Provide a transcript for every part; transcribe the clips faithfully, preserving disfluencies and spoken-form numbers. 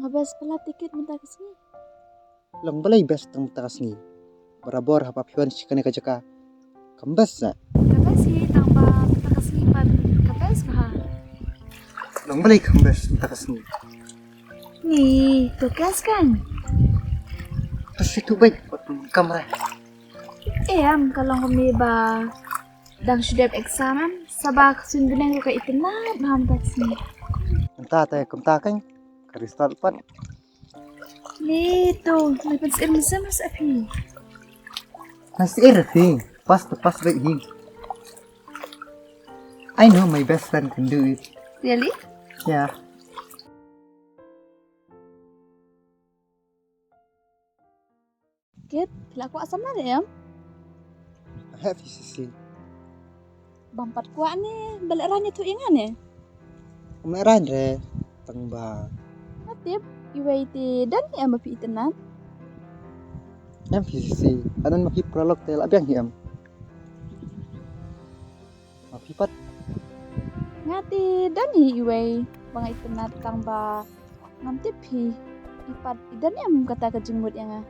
Best pala tiket mynta ka sngi. Long balei best tang mynta ka sngi? Barabor haba phi wan sha kane ka jaka kam best sa. Ka best hi tang ba mynta ka sngi pat ka best bha. Long balei kam best mynta ka sngi? Ni to kas kan. To shi tu bai pat kamra. Em ka long kumne ba dang shu dep exam, sa ba ka suiñ bneng ruh ka itynnad bha mynta ka sngi. Mynta te kumta kan ka restart pat. Ni to, ni pynsir mynsiem sa phi. Mynsiem phi. Pas to pas bai hi. I know my best friend can do it. Really? Yeah. Kit, phi la kwah samla ne em? Heh, phi shisha. Bam pat kwah ne, ba leh rang ïathuh ïa nga ne? Ym leh rang re, tang ba. Nga tip, iwei te don ne em ba phi itynnad? Em phi shisha, anan ma phi paralok te la biang hi em? Ma phi pat. Nga te don hi iwei ba nga itynnad tang ba ngam tip phi. I pat i don em kata ka jingmut ïa nga.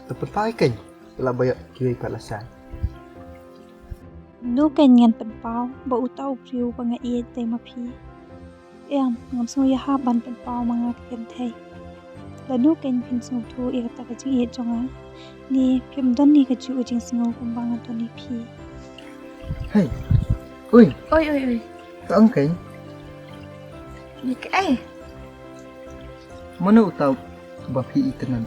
To pynpaw ïa kane la ba ïa kiwei pat la sha. No kane ngan pynpaw ba uta u briew ba nga ïeit dei ma phi. Em, ngam sngew ïahap ban pynpaw ma nga ka kynthei. Lano kein phin sngewthuh ïa kata ka jingïeit jong nga. Ni phim don ni ka juh ka jingsngew kumba nga don ïa phi. Hei. Ui. Oi, oi, oi. Ka ong kein. Ni kaei? Mano uta ba phi itynnad?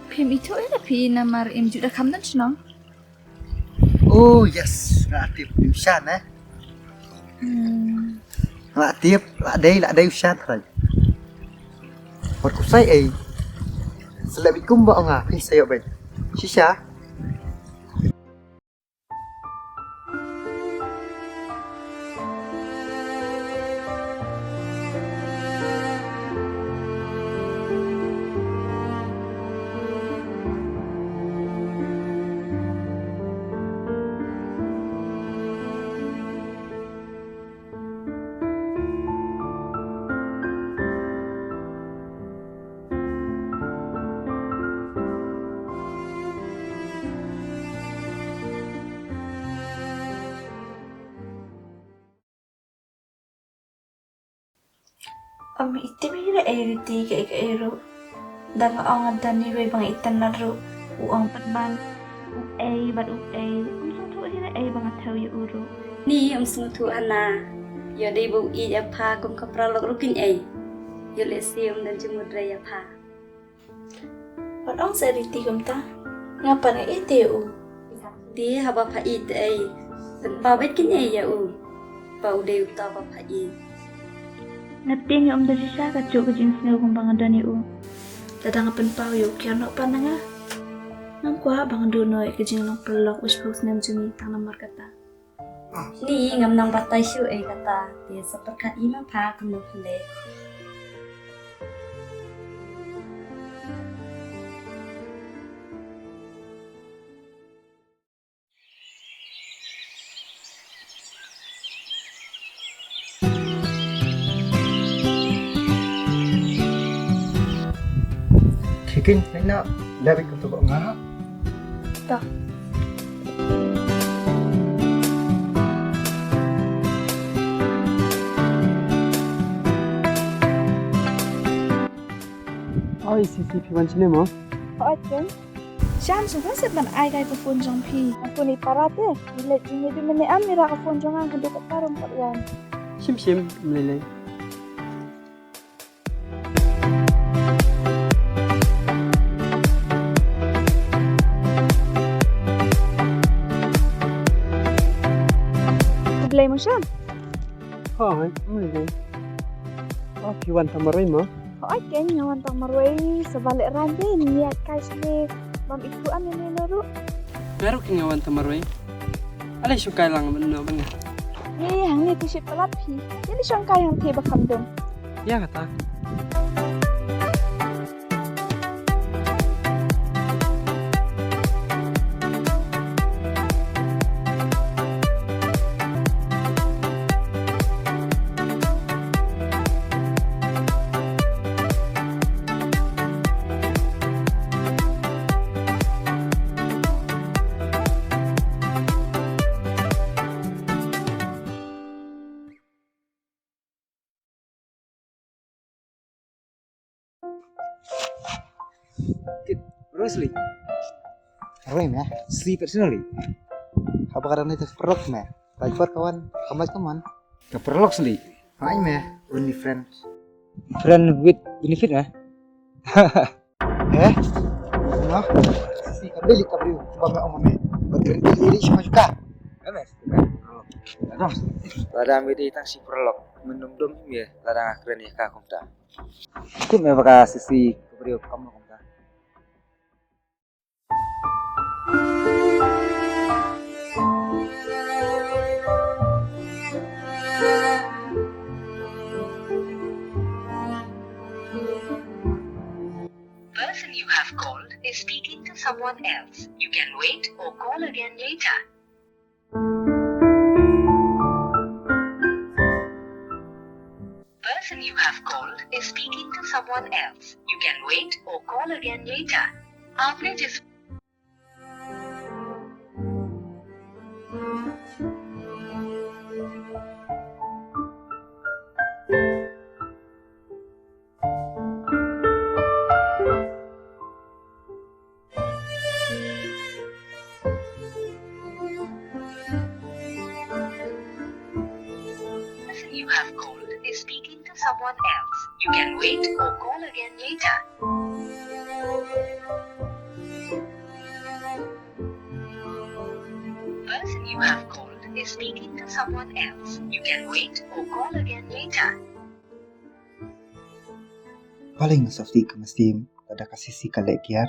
Phim ithuh ïa phi namar im juh da kham don shnong. Oh yes, nga tip u Shan eh. Hmm. Nga tip, la dei, la dei u Shan trai. Wat kusai ei. Seleb ikum ba nga phi sayo ben. Shisha. Ym i tip hi la ei Riti kaei kaei ruh. Da nga ong nga don iwei ba nga itynnad ruh. U ong pat ban u ei bad u ei. Ym sngewthuh hi la ei ba nga thew ïa u ruh. Ni ym sngewthuh hana. Ïoh dei ba u ïeit ïa pha kum ka paralok ruh kin ei. Ïoh lehse ym don jingmut re ïa pha. Wat ong sa Riti kumta. Nga pat nga ïeit ïa u. Te haba pha ïeit te ei. Pynpaw beit kin ei ïa u. Ba u dei uta ba pha ïeit. Nga tieng ïa um da shisha ka juh ka jingsngew kumba nga don ïa u. Lada nga pynpaw ïa u kiar noh pat na nga. Ngam kwah ba nga duh noh ïa ka jinglong paralok u shiphew snem jong ngi tang namar kata. Ni ngam nang batai shuh ei kata, te sa pyrkhat i ma pha kumno phi leh. Khikin, nai na, da bit kumto ko nga. Ta. Oi, Sisi, phi wan shane mo? Oi, Ken. Shan, shu ba set ban ai kai ka phone jong phi. Ka phone i para te. I leit jingïadei mynne am i rah ka phone jong nga haduh katta ruh ym pat wan. Shim shim, ym lei lei. Khublei mo Shan. Hooid, ym lei lei. O, phi wan tang marwei mo? Hooid Ken, nga wan tang marwei, sa ba lehraiñ te, ngi ïaid kai sha ne, bam ithuh ïa ne ne ruh. Nga ruh Ken nga wan tang marwei. Alei shu kai lang mynno ban nga. Ni hangne te shi palat phi. Ïa lei shong kai hangte ba kham dum. Ïa kata. Honestly. Roi me, si personally. Haba ka dang ne te paralok me. Lait pat ka wan, ka mait ka mon. Ka paralok sli. Ai me, only friend. Friend with benefit me. Eh? Ma? Si ka beli ka beli. Ba me ong me. Ba te beli shi ma juga. Lada me dei tang shi paralok, mynta dum me lada nga kren ïa ka kumta. Tip me ba ka sisi ka briew kam kumta. Person you have called is speaking to someone else. You can wait or call again later. Person you have called is speaking to someone else. You can wait or call again later. आपने जिस Person you have called is speaking to someone else. You can wait or call again later. Person you have called is speaking to someone else. You can wait or call again later. Paling safti ka mynsiem lada ka sisi ka leh kiar.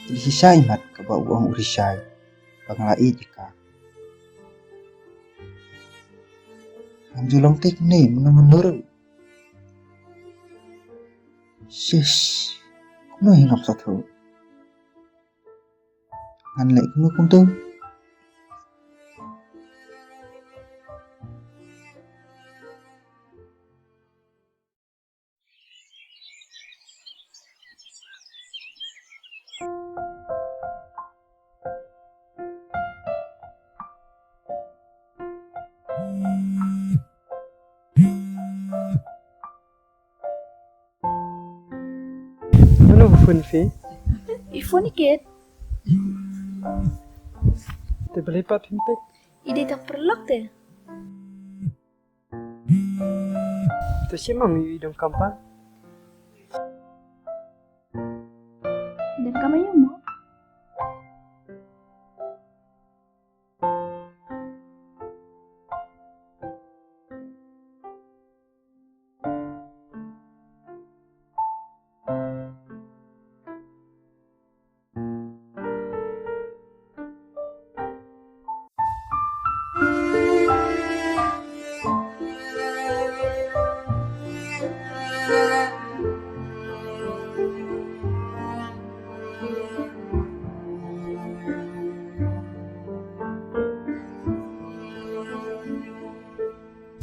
Te shisha i mat kaba u ong u rishai ba nga la ïeit ïa ka. Ngam ju long te kumne mynno mynno ruh. Shish, kumno hi ngam sngewthuh. Ngan leh kumno kumto. Mano ba phone phi? I phone i Kate. Te balei pat phim pick? I dei tang paralok te. To shi ma mi dong kampa. Dan kama yung mo.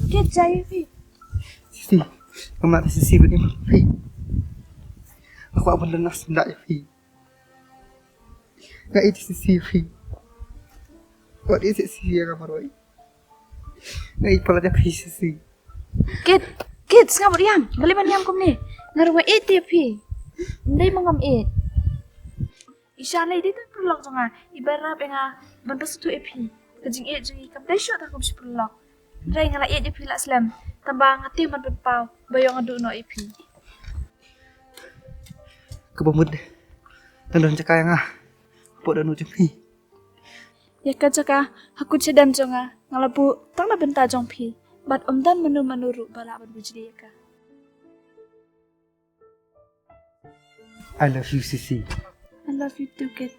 Kate, jai phi. Sisi, nga mad ïa Sisi bad i ma phi. Nga kwah ban lyngngoh sngewbha ïa phi. Nga ïeit Sisi ïa phi. Wat ïeit Sisi ïa nga marwei. Nga ïeit palat ïa phi Sisi. Kate, Kate, sngap bad ïam. Balei ban ïam kumne? Nga ruh nga ïeit ïa phi. Ym dei ma ngam ïeit. I Shalei dei tang paralok jong nga. I ba rap ïa nga ban pynsngewthuh ïa phi. Ka jingïeit jong i kam dei shuh tang kum shi paralok. Hynrei nga la ïeit ïa phi la slem. Tangba nga tip ban pynpaw ba ïoh nga duh noh ïa phi. Kaba mut dang don jaka ïa nga hapoh dohnud jong phi. Ïa ka jaka ha kut shadem jong nga nga la buh tang na bynta jong phi. Bad ym don mano mano ruh ba lah ban bujli ïa ka. I love you, Sisi. I love you too, Kate.